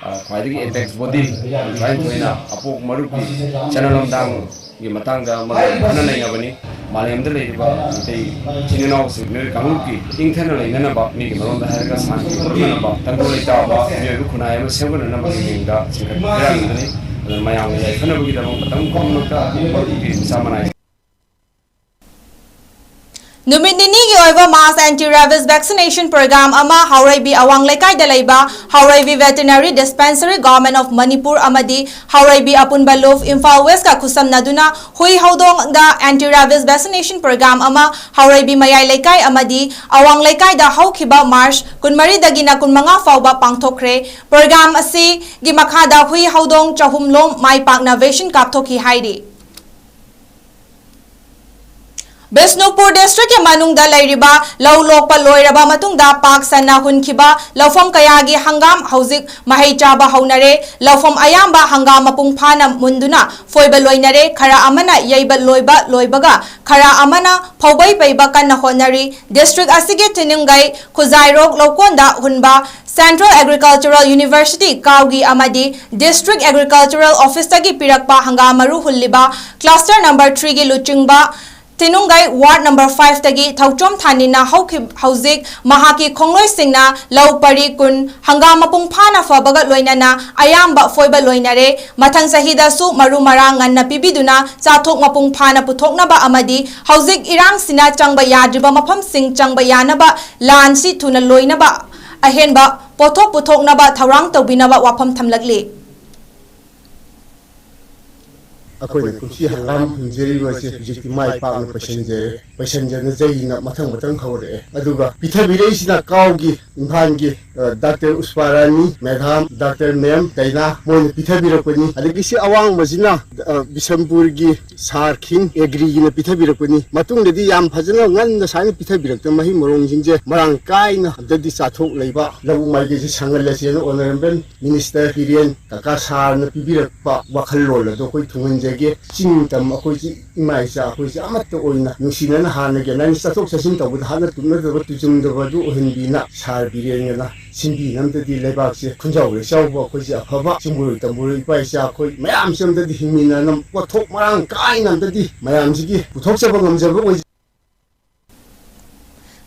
ꯑ, ꯈ꯭ꯋꯥꯏꯗꯒꯤ apex body ꯑꯍꯟ ꯇꯔꯥꯅꯤꯊꯣꯏꯅ ꯑꯄꯣꯛ ꯃꯔꯨꯞꯀꯤ ꯆꯠꯅ ꯂꯝꯗꯥꯡꯒꯤ ꯃꯇꯥꯡꯗ ꯃꯔꯨꯞ ꯐꯅ ꯅꯩꯅꯕꯅꯤ꯫ ꯃꯥꯂꯦꯝꯗ ꯂꯩꯔꯤꯕ ꯃꯩꯇꯩ ꯏꯆꯤꯟ ꯏꯅꯥꯎꯁꯤꯡ, ꯃꯤꯑꯣꯏ ꯀꯥꯡꯂꯨꯞꯀꯤ ꯏꯪꯊꯅ ꯂꯩꯅꯅꯕ, ꯃꯤꯒꯤ ꯃꯔꯣꯟꯗ ꯍꯥꯏꯔꯒ ꯁꯥꯟꯇꯤ ꯄꯨꯔꯛꯅꯅꯕ, ꯇꯪꯗꯨ ꯂꯩꯇꯥꯕ ꯃꯤꯑꯣꯏꯕ ꯈꯨꯟꯅꯥꯏ ꯑꯃ ꯁꯦꯝꯒꯠꯅꯅꯕꯒꯤ ꯃꯤꯡꯗ ꯆꯤꯡꯈꯠꯄ ꯊꯧꯔꯥꯡꯗꯨꯅꯤ꯫ ꯑꯗꯨꯅ ꯃꯌꯥꯝꯒꯤ ꯌꯥꯏꯐꯅꯕꯒꯤꯗꯃꯛ ꯃꯇꯝ ꯄꯨꯝꯅꯃꯛꯇ ꯃꯔꯨꯞꯀꯤ ꯃꯆꯥ ꯃꯅꯥꯏ ꯅꯨꯃꯤꯠ ꯅꯤꯅꯤꯒꯤ ꯑꯣꯏꯕ mass anti rabies vaccination program ꯑꯃ ꯍꯥꯎꯔꯩꯕꯤ ꯑꯋꯥꯡ ꯂꯩꯀꯥꯏꯗ ꯂꯩꯕ ꯍꯥꯎꯔꯩꯕꯤ Veterinary Dispensary, Government of Manipur ꯑꯃꯗꯤ ꯍꯥꯎꯔꯩꯕꯤ ꯑꯄꯨꯟꯕ ꯂꯨꯞ ꯏꯝꯐꯥꯜ ꯋꯦꯁꯀ ꯈꯨꯠꯁꯝꯅꯗꯨꯅ ꯍꯨꯏ ꯍꯧꯗꯣꯡꯗ anti rabies vaccination program ꯑꯃ ꯍꯥꯎꯔꯩꯕꯤ ꯃꯌꯥꯏ ꯂꯩꯀꯥꯏ ꯑꯃꯗꯤ ꯑꯋꯥꯡ ꯂꯩꯀꯥꯏꯗ ꯍꯧꯈꯤꯕ ꯃꯥꯔꯆ ꯀꯨꯟꯃꯔꯤꯗꯒꯤꯅ ꯀꯨꯟꯃꯉꯥ ꯐꯥꯎꯕ ꯄꯥꯡꯊꯣꯛꯈ꯭ꯔꯦ꯫ Program ꯑꯁꯤꯒꯤ ꯃꯈꯥꯗ ꯍꯨꯏ ꯍꯧꯗꯣꯡ ꯆꯍꯨꯝ ꯂꯣꯝ ꯃꯥꯏ ꯄꯥꯛꯅ vaccine ꯀꯥꯞꯊꯣꯛꯈꯤ ꯍꯥꯏꯔꯤ꯫ ꯕꯤꯁꯅꯨꯄꯨꯔ district ꯀꯤ ꯃꯅꯨꯡꯗ ꯂꯩꯔꯤꯕ ꯂꯧ ꯂꯣꯛꯄ ꯂꯣꯏꯔꯕ ꯃꯇꯨꯡꯗ ꯄꯥꯛ ꯁꯟꯅ ꯍꯨꯟꯈꯤꯕ ꯂꯧꯐꯝ ꯀꯌꯥꯒꯤ ꯍꯪꯒꯥꯝ ꯍꯧꯖꯤꯛ ꯃꯍꯩ ꯆꯥꯕ ꯍꯧꯅꯔꯦ꯫ ꯂꯧꯐꯝ ꯑꯌꯥꯝꯕ ꯍꯪꯒꯥꯝ ꯃꯄꯨꯡ ꯐꯥꯅ ꯃꯨꯟꯗꯨꯅ ꯐꯣꯏꯕ ꯂꯣꯏꯅꯔꯦ꯫ ꯈꯔ ꯑꯃꯅ ꯌꯩꯕ ꯂꯣꯏꯕ ꯂꯣꯏꯕꯒ ꯈꯔ ꯑꯃꯅ ꯐꯧꯕꯩ ꯄꯩꯕ ꯀꯟꯅ ꯍꯣꯠꯅꯔꯤ꯫ District ꯑꯁꯤꯒꯤ ꯊꯤꯅꯨꯡꯒꯩ ꯈꯨꯖꯥꯏꯔꯣꯛ ꯂꯧꯀꯣꯟꯗ ꯍꯨꯟꯕ Central Agricultural University ꯀꯥꯎꯒꯤ ꯑꯃꯗꯤ District Agricultural Office ꯇꯒꯤ ꯄꯤꯔꯛꯄ ꯍꯪꯒꯥꯝ ꯃꯔꯨ ꯍꯨꯜꯂꯤꯕ cluster number three ꯒꯤ ꯂꯨꯆꯤꯡꯕ ꯊꯤꯅꯨꯡꯒꯩ ward number five ꯇꯒꯤ ꯊꯧꯆꯣꯝ ꯊꯥꯅꯤꯅ ꯍꯧꯈꯤ-, ꯍꯧꯖꯤꯛ ꯃꯍꯥꯛꯀꯤ ꯈꯣꯡꯂꯣꯏꯁꯤꯡꯅ ꯂꯧ ꯄꯔꯤ ꯀꯨꯟ ꯍꯪꯒꯥꯝ ꯃꯄꯨꯡ ꯐꯥꯅ ꯐꯕꯒ ꯂꯣꯏꯅꯅ ꯑꯌꯥꯝꯕ ꯐꯣꯏꯕ ꯂꯣꯏꯅꯔꯦ꯫ ꯃꯊꯪ ꯆꯍꯤꯗꯁꯨ ꯃꯔꯨ ꯃꯔꯥꯡ ꯉꯟꯅ ꯄꯤꯕꯤꯗꯨꯅ ꯆꯥꯊꯣꯛ ꯃꯄꯨꯡ ꯐꯥꯅ ꯄꯨꯊꯣꯛꯅꯕ ꯑꯃꯗꯤ ꯍꯧꯖꯤꯛ ꯏꯔꯥꯡꯁꯤꯅ ꯆꯪꯕ ꯌꯥꯗ꯭ꯔꯤꯕ ꯃꯐꯝꯁꯤꯡ ꯆꯪꯕ ꯌꯥꯅꯕ ꯂꯥꯟꯁꯤ ꯊꯨꯅ ꯂꯣꯏꯅꯕ ꯑꯍꯦꯟꯕ ꯄꯣꯠꯊꯣꯛ ꯄꯨꯊꯣꯛꯅꯕ ꯊꯧꯔꯥꯡ ꯇꯧꯕꯤꯅꯕ ꯋꯥꯐꯝ ꯊꯝꯂꯛꯂꯤ꯫ ꯑꯩꯈꯣꯏꯅ ꯀꯨꯝꯁꯤ ꯍꯪꯒꯥꯝ ꯍꯨꯟꯖꯔꯤꯕ ꯑꯁꯤ ꯍꯧꯖꯤꯛꯇꯤ ꯃꯥꯏ ꯄꯥꯛꯅ ꯄꯩꯁꯟꯖꯔꯦ꯫ ꯄꯩꯁꯟꯖꯅꯖꯩꯅ ꯃꯊꯪ ꯃꯊꯪ ꯍꯧꯔꯛꯑꯦ꯫ ꯑꯗꯨꯒ ꯄꯤꯊꯕꯤꯔꯛꯏꯁꯤꯅ ꯀꯥꯎꯒꯤ ꯏꯝꯐꯥꯜꯒꯤ, ꯑ, ꯗꯥꯛꯇꯔ ꯎꯁꯄꯥꯔꯥꯅꯤ, ꯃꯦꯗꯥꯝ, ꯗꯥꯛꯇꯔ ꯃꯦꯝ ꯗꯥꯏꯅꯥ, ꯃꯣꯏꯅ ꯄꯤꯊꯕꯤꯔꯛꯄꯅꯤ꯫ ꯑꯗꯒꯤ ꯁꯤ ꯑꯋꯥꯡꯕꯁꯤꯅ, ꯑ, ꯕꯤꯁꯝꯄꯨꯔꯒꯤ ꯁꯥꯔ ꯈꯤꯡ ꯑꯦꯒ꯭ꯔꯤꯒꯤꯅ ꯄꯤꯊꯕꯤꯔꯛꯄꯅꯤ꯫ ꯃꯇꯨꯡꯗꯗꯤ ꯌꯥꯝ ꯐꯖꯅ ꯉꯟꯅ ꯁꯨꯃꯥꯏꯅ ꯄꯤꯊꯕꯤꯔꯛꯇꯅ ꯃꯍꯩ ꯃꯔꯣꯡꯁꯤꯡꯁꯦ ꯃꯔꯥꯡ ꯀꯥꯏꯅ ꯑꯝꯇꯗꯤ ꯆꯥꯊꯣꯛ ꯂꯩꯕ ꯂꯧꯕꯨꯛ ꯃꯥꯏꯀꯩꯁꯦ ꯁꯪꯍꯜꯂꯁꯦꯅ ꯑꯣꯅꯔꯦꯕꯜ ꯃꯤꯅꯤꯁꯇꯔ ꯕꯤꯔꯦꯟ ꯀꯀꯥ ꯁꯥꯔꯅ ꯄꯤꯕꯤꯔꯛꯄ ꯋꯥꯈꯜꯂꯣꯟ ꯑꯗꯣ ꯑꯩꯈꯣꯏ ꯊꯨꯡꯍꯟꯖꯒꯦ꯫ ꯆꯤꯡ ꯇꯝ ꯑꯩꯈꯣꯏꯁꯤ ꯏꯃꯥ ꯏꯆꯥ ꯑꯩꯈꯣꯏꯁꯤ ꯑꯃꯠꯇ ꯑꯣꯏꯅ ꯅꯨꯡꯁꯤꯅꯅ ꯍꯥꯟꯅꯒꯤ ꯑꯗꯨꯃꯥꯏꯅ ꯆꯠꯊꯣꯛ ꯆꯠꯁꯤꯟ ꯇꯧꯕꯗ ꯍꯥꯠꯅ ꯇꯨꯞꯅꯗꯕ ꯇꯨꯖꯨꯝꯗꯕ ꯑꯗꯨ ꯑꯣꯏꯍꯟꯕꯤꯅ ꯁꯥꯔ ꯕꯤꯔꯦꯟꯒꯅ ꯁꯤꯟꯕꯤꯅꯕꯗꯗꯤ ꯂꯩꯕꯥꯛꯁꯦ ꯈꯨꯟꯖꯥꯎ ꯂꯩꯆꯥꯎꯕ ꯑꯩꯈꯣꯏꯁꯦ ꯑꯐꯕ ꯆꯤꯡꯕꯨꯔꯣꯏ ꯇꯝꯕꯨꯔꯣꯏ ꯏꯄꯥ ꯏꯆꯥ ꯑꯩꯈꯣꯏ ꯃꯌꯥꯝꯁꯦ ꯑꯝꯇꯗꯤ ꯍꯤꯡꯃꯤꯟꯅꯅ ꯄꯣꯠꯊꯣꯛ ꯃꯔꯥꯡ ꯀꯥꯏꯅ ꯑꯝꯇꯗꯤ ꯃꯌꯥꯝꯁꯤꯒꯤ ꯄꯨꯊꯣꯛꯆꯕ ꯉꯝꯖꯕ ꯑꯣꯏꯖ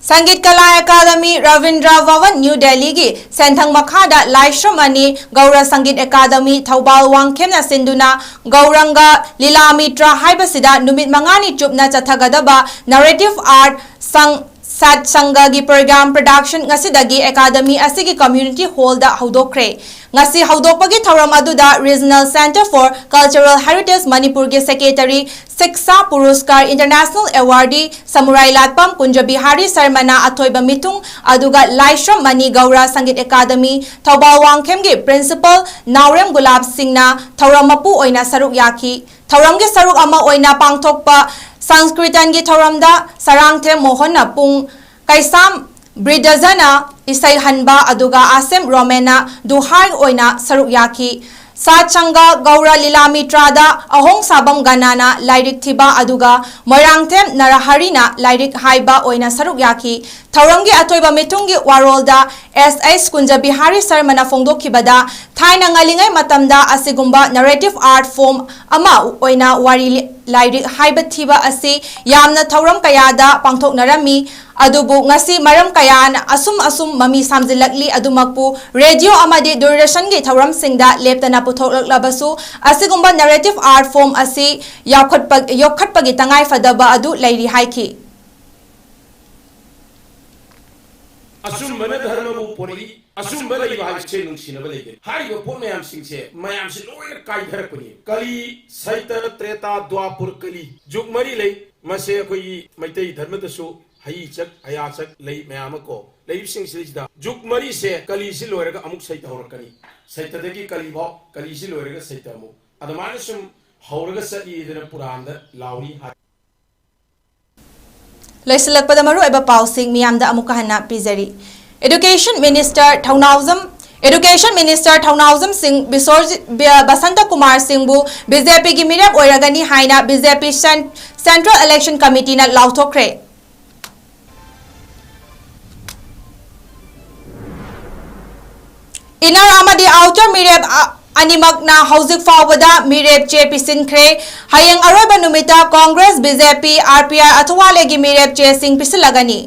ꯁꯪꯒꯤꯠ ꯀꯂꯥ ꯑꯦꯀꯥꯗꯃꯤ, ꯔꯕꯤꯟꯗ꯭ꯔ ꯚꯕꯟ, ꯅ꯭ꯌꯨ ꯗꯦꯜꯂꯤꯒꯤ ꯁꯦꯟꯊꯪ ꯃꯈꯥꯗ ꯂꯥꯏꯁ꯭ꯔꯝ ꯑꯅꯤ, ꯒꯧꯔ ꯁꯪꯒꯤꯠ ꯑꯦꯀꯥꯗꯃꯤ, ꯊꯧꯕꯥꯜ ꯋꯥꯡꯈꯦꯝꯅ ꯁꯤꯟꯗꯨꯅ ꯒꯧꯔꯪꯒ ꯂꯤꯂꯥ ꯃꯤꯇ꯭ꯔ ꯍꯥꯏꯕꯁꯤꯗ ꯅꯨꯃꯤꯠ ꯃꯉꯥꯅꯤ ꯆꯨꯞꯅ ꯆꯠꯊꯒꯗꯕ ꯅꯦꯔꯦꯇꯤꯚ ꯑꯥꯔꯠ ꯁꯪ ꯁꯠ ꯁꯪꯒꯒꯤ ꯄ꯭ꯔꯣꯒ꯭ꯔꯥꯝ ꯄ꯭ꯔꯗꯛꯁꯟ ꯉꯁꯤꯗꯒꯤ ꯑꯦꯀꯥꯗꯃꯤ ꯑꯁꯤꯒꯤ ꯀꯝꯃ꯭ꯌꯨꯅꯤꯇꯤ ꯍꯣꯜꯗ ꯍꯧꯗꯣꯛꯈ꯭ꯔꯦ꯫ ꯉꯁꯤ ꯍꯧꯗꯣꯛꯄꯒꯤ ꯊꯧꯔꯝ ꯑꯗꯨꯗ Regional Centre for Cultural Heritage ꯃꯅꯤꯄꯨꯔꯒꯤ ꯁꯦꯀ꯭ꯔꯦꯇꯔꯤ ꯁꯤꯛꯁꯥ ꯄꯨꯔꯨꯁꯀꯥꯔ ꯏꯟꯇꯔꯅꯦꯁꯅꯦꯜ ꯑꯦꯋꯥꯔꯗꯤ ꯁꯃꯨꯔꯥꯏ ꯂꯥꯠꯄꯝ ꯀꯨꯟꯖ ꯕꯤꯍꯥꯔꯤ ꯁꯔꯃꯅ ꯑꯊꯣꯏꯕ ꯃꯤꯊꯨꯡ, ꯑꯗꯨꯒ ꯂꯥꯏꯁ꯭ꯔꯝ ꯃꯅꯤ ꯒꯧꯔ ꯁꯪꯒꯤꯠ ꯑꯦꯀꯥꯗꯃꯤ ꯊꯧꯕꯥꯜ ꯋꯥꯡꯈꯦꯝꯒꯤ ꯄ꯭ꯔꯤꯟꯁꯤꯄꯜ ꯅꯥꯎꯔꯦꯝ ꯒꯨꯂꯥꯞ ꯁꯤꯡꯅ ꯊꯧꯔꯝ ꯃꯄꯨ ꯑꯣꯏꯅ ꯁꯔꯨꯛ ꯌꯥꯈꯤ꯫ ꯊꯧꯔꯝꯒꯤ ꯁꯔꯨꯛ ꯑꯃ ꯑꯣꯏꯅ ꯄꯥꯡꯊꯣꯛꯄ ꯁꯪꯁꯀ꯭ꯔꯤꯇꯟꯒꯤ ꯊꯧꯔꯝꯗ ꯁꯔꯥꯡꯊꯦꯝ ꯃꯣꯍꯟꯅ ꯄꯨꯡ, ꯀꯩꯁꯥꯝ ꯕ꯭ꯔꯤꯗꯖꯅ ꯏꯁꯩ ꯍꯟꯕ, ꯑꯗꯨꯒ ꯑꯥꯁꯦꯝ ꯔꯣꯃꯦꯟꯅ ꯗꯨꯍꯥꯏ ꯑꯣꯏꯅ ꯁꯔꯨꯛ ꯌꯥꯈꯤ꯫ ꯁꯥꯠ ꯁꯪꯒ ꯒꯧꯔ ꯂꯤꯂꯥ ꯃꯤꯇ꯭ꯔꯥꯗ ꯑꯍꯣꯡꯁꯥꯕꯝ ꯒꯅꯥꯅ ꯂꯥꯏꯔꯤꯛ ꯊꯤꯕ, ꯑꯗꯨꯒ ꯃꯣꯏꯔꯥꯡꯊꯦꯝ ꯅꯔꯍꯔꯤꯅ ꯂꯥꯏꯔꯤꯛ ꯍꯥꯏꯕ ꯑꯣꯏꯅ ꯁꯔꯨꯛ ꯌꯥꯈꯤ꯫ ꯊꯧꯔꯝꯒꯤ ꯑꯊꯣꯏꯕ ꯃꯤꯊꯨꯡꯒꯤ ꯋꯥꯔꯣꯜꯗ ꯑꯦꯁ ꯑꯩꯆ ꯀꯨꯟꯖ ꯕꯤꯍꯥꯔꯤ ꯁꯔꯃꯅ ꯐꯣꯡꯗꯣꯛꯈꯤꯕꯗ, ꯊꯥꯏꯅ ꯉꯜꯂꯤꯉꯩ ꯃꯇꯝꯗ ꯑꯁꯤꯒꯨꯝꯕ ꯅꯦꯔꯦꯇꯤꯚ ꯑꯥꯔꯠ ꯐꯣꯔꯝ ꯑꯃ ꯑꯣꯏꯅ ꯋꯥꯔꯤ ꯂꯤ-, ꯂꯥꯏꯔꯤꯛ ꯍꯥꯏꯕ ꯊꯤꯕ ꯑꯁꯤ ꯌꯥꯝꯅ ꯊꯧꯔꯝ ꯀꯌꯥꯗ ꯄꯥꯡꯊꯣꯛꯅꯔꯝꯃꯤ꯫ ꯑꯗꯨꯕꯨ ꯉꯁꯤ ꯃꯔꯝ ꯀꯌꯥꯅ ꯑꯁꯨꯝ ꯑꯁꯨꯝ ꯃꯃꯤ ꯁꯥꯝꯖꯤꯜꯂꯛꯂꯤ꯫ ꯑꯗꯨꯃꯛꯄꯨ ꯔꯦꯗꯤꯑꯣ ꯑꯃꯗꯤ ꯗꯨꯔꯗꯔꯁꯟꯒꯤ ꯊꯧꯔꯝꯁꯤꯡꯗ ꯂꯦꯞꯇꯅ ꯄꯨꯊꯣꯛꯂꯛꯂꯕꯁꯨ, ꯑꯁꯤꯒꯨꯝꯕ ꯅꯦꯔꯦꯇꯤꯚ ꯑꯥꯔꯠ ꯐꯣꯔꯝ ꯑꯁꯤ ꯌꯥꯎꯈꯠꯄ-, ꯌꯣꯛꯈꯠꯄꯒꯤ ꯇꯉꯥꯏꯐꯗꯕ ꯑꯗꯨ ꯂꯩꯔꯤ ꯍꯥꯏꯈꯤ꯫ ꯑꯆꯨꯝꯕꯅ ꯙꯔꯃꯕꯨ ꯄꯣꯔꯛꯏ꯫ ꯑꯆꯨꯝꯕ ꯂꯩꯕ ꯍꯥꯏꯕꯁꯦ ꯅꯨꯡꯁꯤꯅꯕ ꯂꯩꯒꯅꯤ꯫ ꯍꯥꯏꯔꯤꯕ ꯄꯣꯠ ꯃꯌꯥꯝꯁꯤꯡꯁꯦ, ꯃꯌꯥꯝꯁꯦ ꯂꯣꯏꯅ ꯀꯥꯏꯊꯔꯛꯄꯅꯤ꯫ ꯀꯂꯤ, ꯁꯩꯇ, ꯇ꯭ꯔꯦꯇꯥ, ꯗ꯭ꯋꯥꯄꯨꯔ, ꯀꯂꯤ, ꯖꯨꯛ ꯃꯔꯤ ꯂꯩ꯫ ꯃꯁꯦ ꯑꯩꯈꯣꯏꯒꯤ ꯃꯩꯇꯩ ꯙꯔꯃꯗꯁꯨ ꯍꯩꯆꯛ, ꯍꯌꯥꯆꯛ ꯂꯩ ꯃꯌꯥꯝ ꯑꯃ ꯀꯣ꯫ ꯂꯩꯔꯤꯕꯁꯤꯡꯁꯤꯗꯩꯁꯤꯗ ꯖꯨꯛ ꯃꯔꯤꯁꯦ, ꯀꯂꯤꯁꯤ ꯂꯣꯏꯔꯒ ꯑꯃꯨꯛ ꯁꯩꯇ ꯍꯧꯔꯛꯀꯅꯤ꯫ ꯁꯩꯇꯗꯒꯤ ꯀꯂꯤ ꯐꯥꯎ, ꯀꯂꯤꯁꯤ ꯂꯣꯏꯔꯒ ꯁꯩꯇ ꯑꯃꯨꯛ꯫ ꯑꯗꯨꯃꯥꯏꯅ ꯁꯨꯝ ꯍꯧꯔꯒ ꯆꯠꯂꯤꯗꯅ ꯄꯨꯔꯥꯟꯗ ꯂꯥꯎꯔꯤ ꯍꯥꯏ꯫ ꯂꯣꯏꯁꯤꯜꯂꯛꯄꯗ ꯃꯔꯨꯑꯣꯏꯕ ꯄꯥꯎꯁꯤꯡ ꯃꯤꯌꯥꯝꯗ ꯑꯃꯨꯛꯀ ꯍꯟꯅ ꯄꯤꯖꯔꯤ꯫ Education Minister ꯊꯧꯅꯥꯎꯖꯝ, Education Minister ꯊꯧꯅꯥꯎꯖꯝ ꯁꯤꯡ ꯕꯤꯁꯣꯔꯖꯤꯠ, ꯕ-, ꯕꯁꯟꯇ ꯀꯨꯃꯥꯔ ꯁꯤꯡꯕꯨ BJPꯒꯤ ꯃꯤꯔꯦꯞ ꯑꯣꯏꯔꯒꯅꯤ ꯍꯥꯏꯅ BJP Cen-, Central Election Committeeꯅ ꯂꯥꯎꯊꯣꯛꯈ꯭ꯔꯦ꯫ Inner ꯑꯃꯗꯤ outer ꯃꯤꯔꯦꯞ ꯑ-, ꯑꯅꯤꯃꯛꯅ ꯍꯧꯖꯤꯛ ꯐꯥꯎꯕꯗ ꯃꯤꯔꯦꯞ ꯆꯦ ꯄꯤꯁꯤꯟꯈ꯭ꯔꯦ꯫ ꯍꯌꯦꯡ ꯑꯔꯣꯏꯕ ꯅꯨꯃꯤꯠꯇ Congress, BJP, RPI ꯑꯊꯋꯥꯂꯦꯒꯤ ꯃꯤꯔꯦꯞ ꯆꯦꯁꯤꯡ ꯄꯤꯁꯤꯜꯂꯒꯅꯤ꯫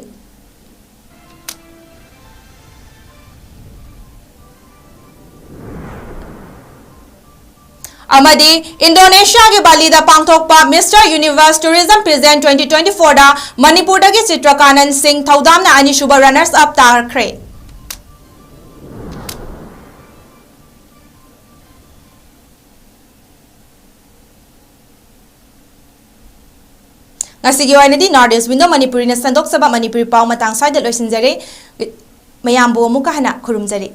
ꯑꯃꯗꯤ ꯏꯟꯗꯣꯅꯦꯁꯤꯌꯥꯒꯤ ꯕꯥꯂꯤꯗ ꯄꯥꯡꯊꯣꯛꯄ Mister Universe Tourism Pageant twenty twenty-fourꯗ ꯃꯅꯤꯄꯨꯔꯗꯒꯤ ꯆꯤꯇ꯭ꯔꯀꯥꯅꯟ ꯁꯤꯡ ꯊꯧꯗꯥꯝꯅ ꯑꯅꯤꯁꯨꯕ runners up ꯇꯥꯈ꯭ꯔꯦ꯫ ꯉꯁꯤꯒꯤ ꯑꯣꯏꯅꯗꯤ North East Window ꯃꯅꯤꯄꯨꯔꯤꯅ ꯁꯟꯗꯣꯛꯆꯕ ꯃꯅꯤꯄꯨꯔꯤ ꯄꯥꯎ ꯃꯇꯥꯡ ꯁ꯭ꯋꯥꯏꯗ ꯂꯣꯏꯁꯤꯟꯖꯔꯦ꯫ ꯃꯌꯥꯝꯕꯨ ꯑꯃꯨꯛꯀ ꯍꯟꯅ ꯈꯨꯔꯨꯝꯖꯔꯤ꯫